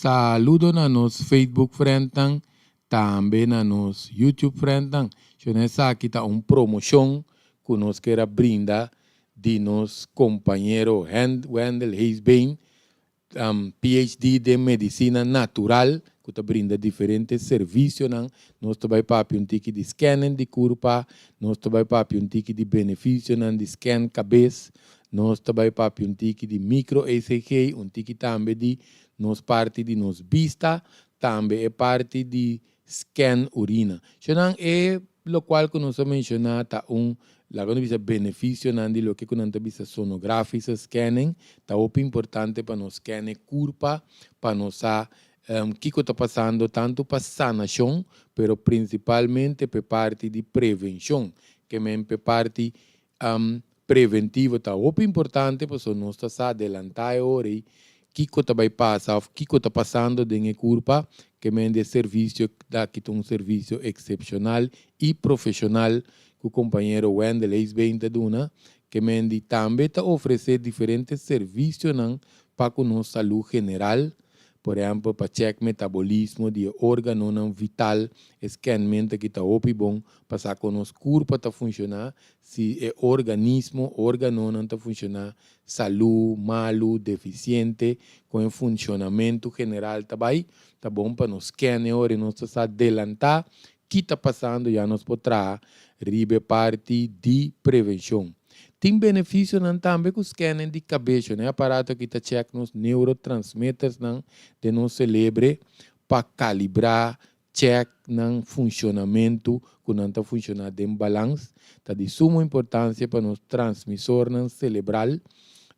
Saludo na nos Facebook friendnan, tambe na nos YouTube friendnan. Shon esaki ta un promoshon ku nos ker a brinda di nos kompañero Wendell Heesbeen, PhD den medisina natural, ku ta brinda diferente servisionan. Nos ta bai papia un tiki di scanning di kurpa, nos ta bai papia un tiki di benefisionan di scan kabes, nos ta bai papia un tiki di micro ECG, un tiki tambe di nos parti di nos bista, tambe e parti di scan urina. Shonnan, e lokual ku nos a menshoná ta un, laga nos bisa, benefisionan di loke ku nan ta bisa sonografische scanning. Ta hopi importante pa nos scan e kurpa, pa nos sa kiko ta pasando, tantu pa sanashon, pero prinsipalmente pa e parti di prevenshon. Ke men pa e parti preventivo ta hopi importante, pasobra nos ta sa adelantá e ora ei kiko ta bai pasa òf kiko ta pasando den e kurpa. Ke men di e servisio aki ta un servisio eksepshonal i profeshonal ku kompañero Wendell Heesbeen ta duna. Ke men di tambe ta ofresé diferente servisionan pa ku nos salú general. Por ehèmpel, pa chèk metabolismo di e órganonan vital, e scanment aki ta hopi bon pa sa kon nos kurpa ta funshoná, si e organismo, órganonan ta funshoná salú, malu, defisiente, kon e funshonamentu general ta bai. Ta bon pa nos scan e ora i nos ta sa delantá ki ta pasando, ya nos por traha riba e parti di prevenshon. Tin benefisionan tambe ku scanning di kabesho. E aparato aki ta chèk nos neurotransmittersnan den nos selebre pa kalibrá, chèk nan funshonamentu, ku nan ta funshoná den balans. Ta di sumo importansia pa nos transmisornan selebral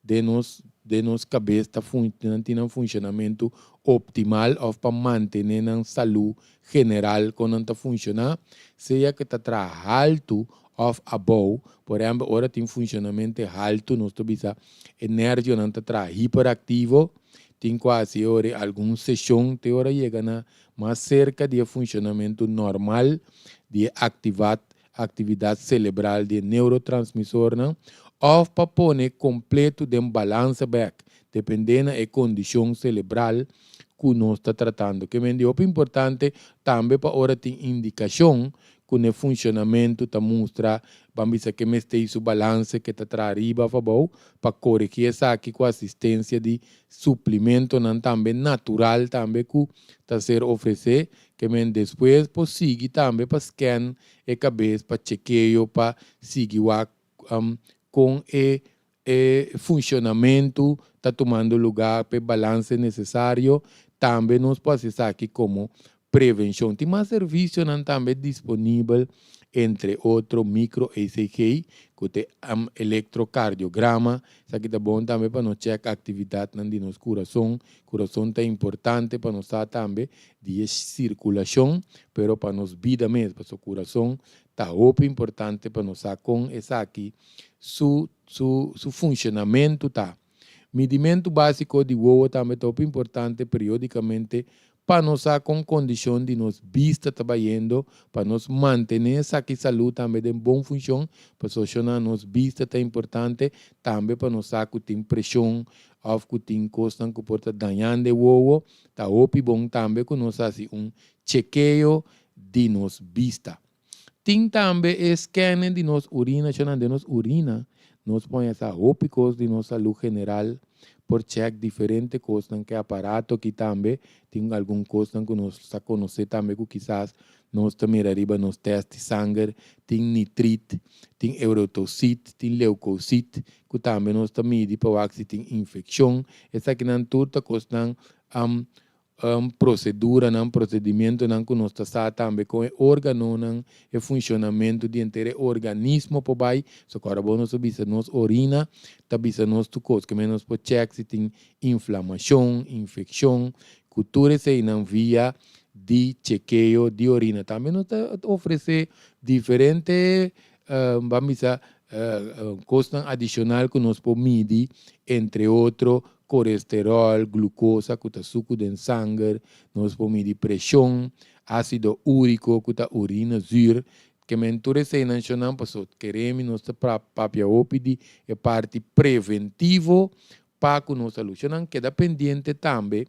den nos kabes ta nan tin nan funshonamentu optimal òf pa mantené nan salú general kon nan ta funshoná, sea ku ta traha haltu òf abou. Por ehèmpel, ora tin funshonamentu haltu, nos ta bisa e nervionan ta traha hiperaktivo, tin ku hasi ora algun seshon te ora yega na mas serka di e funshonamentu normal di e aktividat selebral di e neurotransmisornan òf pa pone kompleto den balansa bèk, dependé na e kondishon selebral ku nos ta tratando. Ke men di hopi importante tambe pa ora tin indikashon ku e funshonamentu ta mustra, ban bisa ku mester su balanse ku ta traha riba òf abou, pa koregí esaki ku asistensia di suplementonan tambe natural tambe ku ta ser ofresé. Ke men despues por sigui tambe pa scan e kabes pa chekeo, pa sigui wak kon e funshonamentu ta tumando lugá pa e balanse nesesario. Tambe nos por hasi esaki komo prevenshon. Tin mas servisionan tambe disponibel, entre otro micro ECG, ku ta elektrokardiograma. Esaki ta bon tambe pa nos chèk aktividatnan di nos kurason. Kurason ta importante pa nos sa tambe di e sirkulashon, pero pa nos bida mes, pasobra kurason ta hopi importante pa nos sa kon esaki su funshonamentu ta. Midimentu básiko di wowo tambe ta hopi importante periódikamente pa nos sa kon kondishon di nos bista ta bayendo, pa nos mantené esaki salú tambe den bon funshon, pasobra nos bista ta importante tambe pa nos sa ku tin preshon òf ku tin kosnan ku por ta dañando e wowo. Ta hopi bon tambe ku nos hasi un chekeo di nos bista. Tin tambe e scanning di nos urina, shonnan, den nos urina nos por sa hopi kos di nos salú general, por check diferente kosnan ku e aparato aki. Tambe tin algun kosnan ku nos ta konosé tambe ku kisas nos ta mira riba nos tèst di sanger. Tin nitrit, tin eritrosit, tin leukosit, ku tambe nos ta midi pa wak si tin infekshon. Esakinan tur ta kosnan, proseduranan, prosedimentonan ku nos ta sa tambe kon e órganonan, e funshonamentu di henter e organismo por bai. So ku ora bo nos bisa nos orina ta bisa nos tur kos, ke men nos por check si tin inflamashon, infekshon, ku tur eseinan via di chekeo di orina. Tambe nos ta ofresé diferente, ban bisa, kosnan adishonal ku nos por midi, entre otro kolesteròl, glukosa ku ta suku den sanger, nos por midi preshon, ásido úriko ku ta urina zuur. Ke men tur eseinan, shonnan, pasobra keremi nos ta papia hopi di e parti preventivo pa ku nos salú. Shonnan, keda pendiente tambe.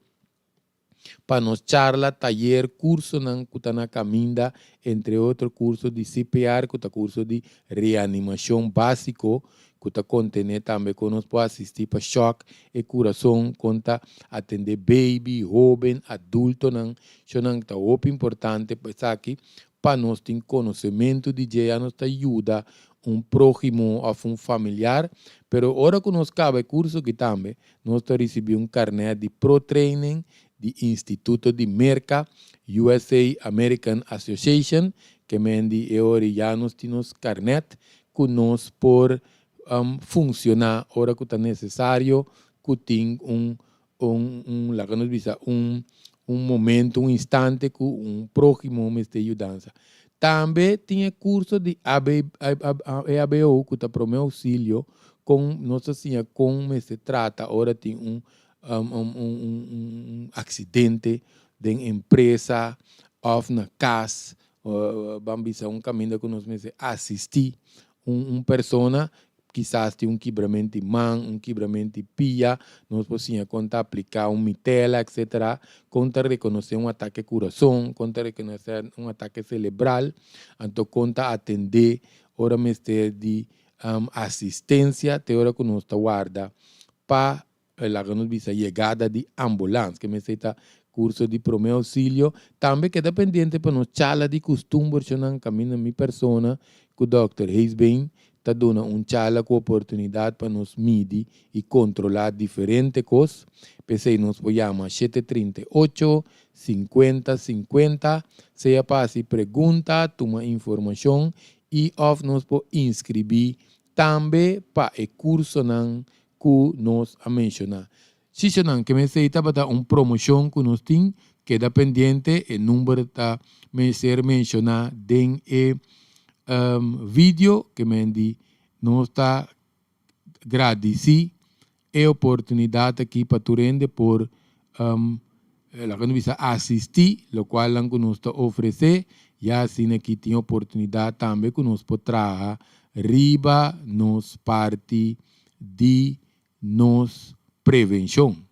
pa nos charla, tayer, kursonan ku ta na kaminda, entre otro kurso di CPR ku ta kurso di reanimashon básiko ku ta kontené tambe kon nos por asistí pa shòk e kurason, kon ta atendé baby, hóben, adultonan. Eshonan ta hopi importante pa esaki pa nos tin konosementu di dje, ya nos ta yuda un próhimo òf un familiar. Pero ora ku nos kaba e kurso aki tambe nos ta risibí un karnèt di Pro Training di Instituto di Merka, USA American Association, ke men di e ora ya nos tin nos karnèt ku nos por funshoná ora ku ta nesesario ku tin un un un laga nos bisa un un momento, un instante ku un próhimo mester yudansa. Tambe tin e kurso di AB EHBO ku ta Promé Ousilio kon nos ta siña kon mester trata ora tin un un un aksidente den empresa òf na kas, ban bisa un kaminda ku nos mester asistí un un persona, kisas tin un kibramentu di man, un kibramentu di pia, nos por siña kon ta apliká un mitela etcetera, kon ta rekonosé un atake kurason, kon ta rekonosé un atake selebral, anto kon ta atendé ora mester di asistensia te ora ku nos ta warda pa laga nos bisa yegada di ambulans, ke mester ta kurso di promé ousilio. Tambe keda pendiente pa nos charla di kustumbernan kaminda mi persona ku dòkter Heesbeen ta duna un charla ku oportunidat pa nos midi i kontrolá diferente kos. P'esei nos por yama 738, 50, 50, sea pa hasi pregunta, tuma informashon i òf nos por inskribí tambe pa e kursonan ku nos a menshoná. Shishanan, ke mester tabata un promoshon ku nos tin, keda pendiente, e number ta ser menshoná den e video, ke men di nos ta gradisí e oportunidat aki pa tur hende por laga nos bisa asistí lokualnan ku nos ta ofresé, ya asina aki tin oportunidat tambe ku nos por traha riba nos parti di nos prevenshon.